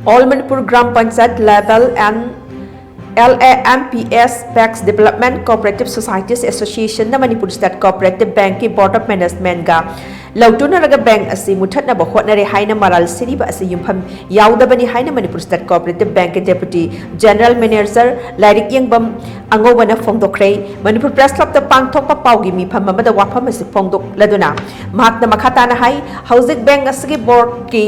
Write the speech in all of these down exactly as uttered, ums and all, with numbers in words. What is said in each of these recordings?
All Manipur Gram Panchayat Level and L A M P S Pax Development Cooperative Societies Association ꯅ Manipur State Cooperative Bank ꯀꯤ Board of Management ꯒ ꯂꯧꯇꯨꯅꯔꯒ bank ꯑꯁꯤ ꯃꯨꯊꯠꯅꯕ ꯍꯣꯠꯅꯔꯦ ꯍꯥꯏꯅ ꯃꯔꯥꯜ ꯁꯤꯔꯤꯕ ꯑꯁꯤ ꯌꯨꯝꯐꯝ ꯌꯥꯎꯗꯕꯅꯤ ꯍꯥꯏꯅ Manipur State Cooperative Bank ꯀꯤ Deputy General Manager ꯂꯥꯏꯔꯤꯛ ꯌꯦꯡꯕꯝ ꯑꯉꯧꯕꯅ ꯐꯣꯡꯗꯣꯛꯈ꯭ꯔꯦ꯫ Manipur Press Club ꯇ ꯄꯥꯡꯊꯣꯛꯄ ꯄꯥꯎꯒꯤ ꯃꯤꯐꯝ ꯑꯃꯗ ꯋꯥꯐꯝ ꯑꯁꯤ ꯐꯣꯡꯗꯣꯛꯂꯗꯨꯅ ꯃꯍꯥꯛꯅ ꯃꯈꯥ ꯇꯥꯅ ꯍꯥꯏ, ꯍꯧꯖꯤꯛ bank ꯑꯁꯤꯒꯤ board ꯀꯤ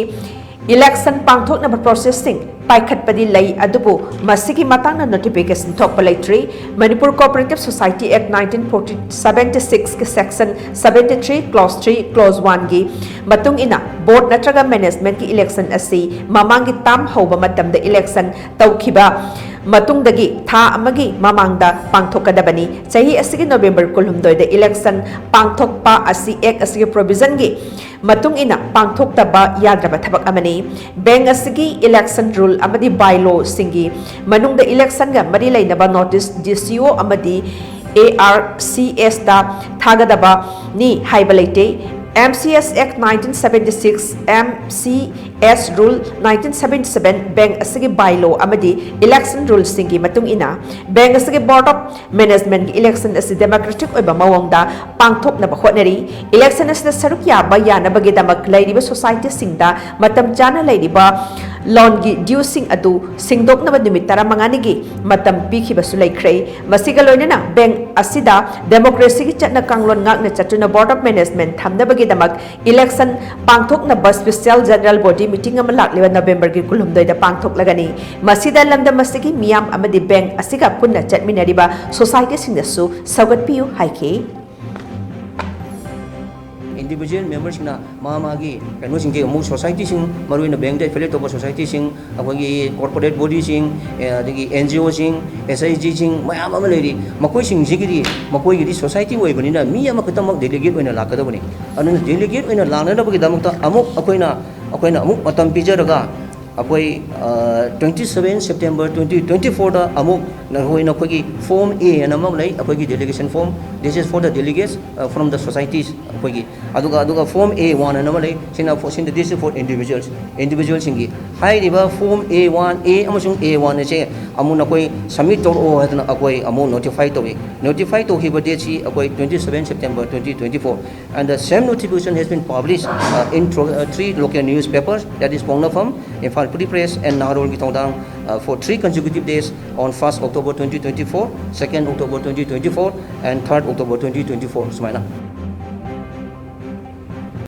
election ꯄꯥꯡꯊꯣꯛꯅꯕ process ꯁꯤꯡ ꯄꯥꯏꯈꯠꯄꯗꯤ ꯂꯩ, ꯑꯗꯨꯕꯨ ꯃꯁꯤꯒꯤ ꯃꯇꯥꯡꯗ notification ꯊꯣꯛꯄ ꯂꯩꯇ꯭ꯔꯤ꯫ Manipur Cooperative Society Act nineteen forty, seventy six ꯀꯤ section seventy three clause three clause one ꯒꯤ ꯃꯇꯨꯡ ꯏꯟꯅ board ꯅꯠꯇ꯭ꯔꯒ management ꯀꯤ election ꯑꯁꯤ ꯃꯃꯥꯡꯒꯤ term ꯍꯧꯕ ꯃꯇꯝꯗ election ꯇꯧꯈꯤꯕ ꯃꯇꯨꯡꯗꯒꯤ ꯊꯥ ꯑꯃꯒꯤ ꯃꯃꯥꯡꯗ ꯄꯥꯡꯊꯣꯛꯀꯗꯕꯅꯤ꯫ ꯆꯍꯤ ꯑꯁꯤꯒꯤ November ꯀꯨꯟꯍꯨꯝꯗꯣꯏꯗ election ꯄꯥꯡꯊꯣꯛꯄ ꯑꯁꯤ Act ꯑꯁꯤꯒꯤ provision ꯒꯤ ꯃꯇꯨꯡ ꯏꯟꯅ ꯄꯥꯡꯊꯣꯛꯇꯕ ꯌꯥꯗ꯭ꯔꯕ ꯊꯕꯛ ꯑꯃꯅꯤ꯫ Bank ꯑꯁꯤꯒꯤ election rule ꯑꯃꯗꯤ by law ꯁꯤꯡꯒꯤ ꯃꯅꯨꯡꯗ election ꯒ ꯃꯔꯤ ꯂꯩꯅꯕ notice D C O ꯑꯃꯗꯤ A R C S ꯇ ꯊꯥꯒꯗꯕꯅꯤ ꯍꯥꯏꯕ ꯂꯩꯇꯦ꯫ M C S Act nineteen seventy six, M C S Rule nineteen seventy seven, bank ꯑꯁꯤꯒꯤ by law ꯑꯃꯗꯤ election rule ꯁꯤꯡꯒꯤ ꯃꯇꯨꯡ ꯏꯟꯅ bank ꯑꯁꯤꯒꯤ Board of Management ꯀꯤ election ꯑꯁꯤ democratic ꯑꯣꯏꯕ ꯃꯑꯣꯡꯗ ꯄꯥꯡꯊꯣꯛꯅꯕ ꯍꯣꯠꯅꯔꯤ꯫ Election ꯑꯁꯤꯗ ꯁꯔꯨꯛ ꯌꯥꯕ ꯌꯥꯅꯕꯒꯤꯗꯃꯛ ꯂꯩꯔꯤꯕ society ꯁꯤꯡꯗ ꯃꯇꯝ ꯆꯥꯅ ꯂꯩꯔꯤꯕ loan ꯒꯤ due ꯁꯤꯡ ꯑꯗꯨ ꯁꯤꯡꯗꯣꯛꯅꯕ ꯅꯨꯃꯤꯠ ꯇꯔꯥꯃꯉꯥꯅꯤꯒꯤ ꯃꯇꯝ ꯄꯤꯈꯤꯕꯁꯨ ꯂꯩꯈ꯭ꯔꯦ꯫ ꯃꯁꯤꯒ ꯂꯣꯏꯅꯅ bank ꯑꯁꯤꯗ democracy ꯒꯤ ꯆꯠꯅ ꯀꯥꯡꯂꯣꯟ ꯉꯥꯛꯅ ꯆꯠꯇꯨꯅ Board of Management ꯊꯝꯅꯕꯒꯤꯗꯃꯛ election ꯄꯥꯡꯊꯣꯛꯅꯕ special general body meeting ꯑꯃ ꯂꯥꯛꯂꯤꯕ November ꯒꯤ ꯀꯨꯟꯍꯨꯝꯗꯣꯏꯗ ꯄꯥꯡꯊꯣꯛꯂꯒꯅꯤ꯫ ꯃꯁꯤꯗ ꯂꯝꯗꯝ ꯑꯁꯤꯒꯤ ꯃꯤꯌꯥꯝ ꯑꯃꯗꯤ bank ꯑꯁꯤꯒ ꯄꯨꯟꯅ ꯆꯠꯃꯤꯟꯅꯔꯤꯕ society ꯁꯤꯡꯗꯁꯨ ꯁꯧꯒꯠꯄꯤꯌꯨ ꯍꯥꯏꯈꯤ꯫ Individual member ꯁꯤꯡꯅ ꯃꯥ ꯃꯥꯒꯤ ꯀꯩꯅꯣꯁꯤꯡꯁꯦ ꯑꯃꯨꯛ society ꯁꯤꯡ, ꯃꯔꯨꯑꯣꯏꯅ bank ꯇ affiliate ꯇꯧꯕ society ꯁꯤꯡ, ꯑꯩꯈꯣꯏꯒꯤ corporate body ꯁꯤꯡ, ꯑꯦ, ꯑꯗꯒꯤ N G O ꯁꯤꯡ, S H G ꯁꯤꯡ ꯃꯌꯥꯝ ꯑꯃ ꯂꯩꯔꯤ꯫ ꯃꯈꯣꯏꯁꯤꯡꯁꯤꯒꯤꯗꯤ, ꯃꯈꯣꯏꯒꯤꯗꯤ society ꯑꯣꯏꯕꯅꯤꯅ ꯃꯤ ꯑꯃꯈꯛꯇꯃꯛ delegate ꯑꯣꯏꯅ ꯂꯥꯛꯀꯗꯕꯅꯤ꯫ ꯑꯗꯨꯅ delegate ꯑꯣꯏꯅ ꯂꯥꯛꯅꯅꯕꯒꯤꯗꯃꯛꯇ ꯑꯃꯨꯛ ꯑꯩꯈꯣꯏꯅ, ꯑꯩꯈꯣꯏꯅ ꯑꯃꯨꯛ ꯃꯇꯝ ꯄꯤꯖꯔꯒ, ꯑꯩꯈꯣꯏ twenty seven September twenty twenty fourꯗ ꯑꯃꯨꯛ ꯅꯈꯣꯏ ꯅꯈꯣꯏꯒꯤ form A ꯑꯅ ꯑꯃ ꯂꯩ, ꯑꯩꯈꯣꯏꯒꯤ delegation form. This is for the delegates from the societies. ꯑꯩꯈꯣꯏꯒꯤ ꯑꯗꯨꯒ ꯑꯗꯨꯒ form A one ꯑꯅ ꯑꯃ ꯂꯩ, ꯁꯤꯅ for, ꯁꯤꯅ, this is for individuals, individualꯁꯤꯡꯒꯤ. ꯍꯥꯏꯔꯤꯕ form A one A ꯑꯃꯁꯨꯡ A one ꯑꯁꯦ ꯑꯃꯨꯛ ꯅꯈꯣꯏ submit ꯇꯧꯔꯛꯑꯣ ꯍꯥꯏꯗꯅ ꯑꯩꯈꯣꯏ ꯑꯃꯨꯛ notify ꯇꯧꯏ. Notify ꯇꯧꯈꯤꯕ dateꯁꯤ ꯑꯩꯈꯣꯏ twenty seven September twenty twenty four. And the same notification has been published uh, in tro- uh, three local newspapers, that is Poungnapham, Imphal Free Press and Naharolgi Thongdang, uh, for three consecutive days on first October twenty twenty four, second October twenty twenty four, and third October twenty twenty four ꯁꯨꯃꯥꯏꯅ.